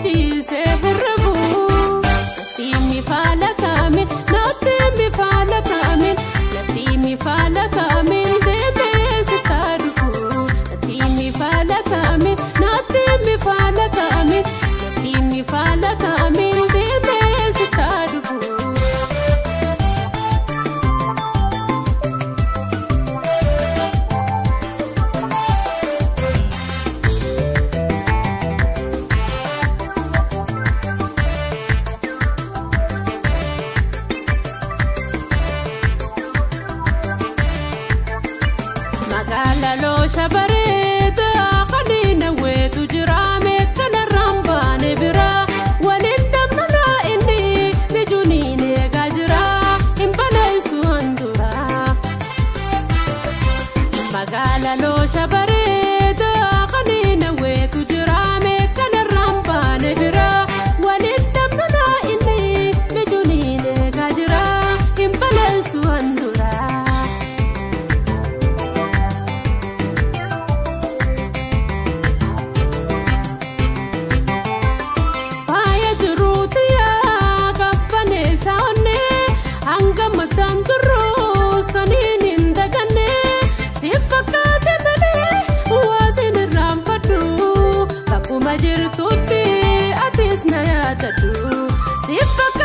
ciisee hirribu. Natti mi faala kaami, natti mi faala kaami, natti mi faala kaami deemee sitaa dhufu. Natti mi faala kaami, natti mi faala kaami, natti mi faala kaami deemee sitaa dhufu. Magaala loosha bareedaa qaliina weetu jira meeqanarraan baane bira waliin dhabnanaa inni mijuuniin eegaa jira hin baleessu handura. Magaala loosha bareedaa qaliina weetu jira meeqanarraan baane bira waliin dhabnanaa inni mijuuniin eegaa jira hin baleessu handura. Faaya jiruuti yaa qabbaneessa onnee hanga mataan turruus kan hin daganne si fakkaate malee waasin irraanfadhu bakkuma jirtutti atis na yaadadhu si fakkaate.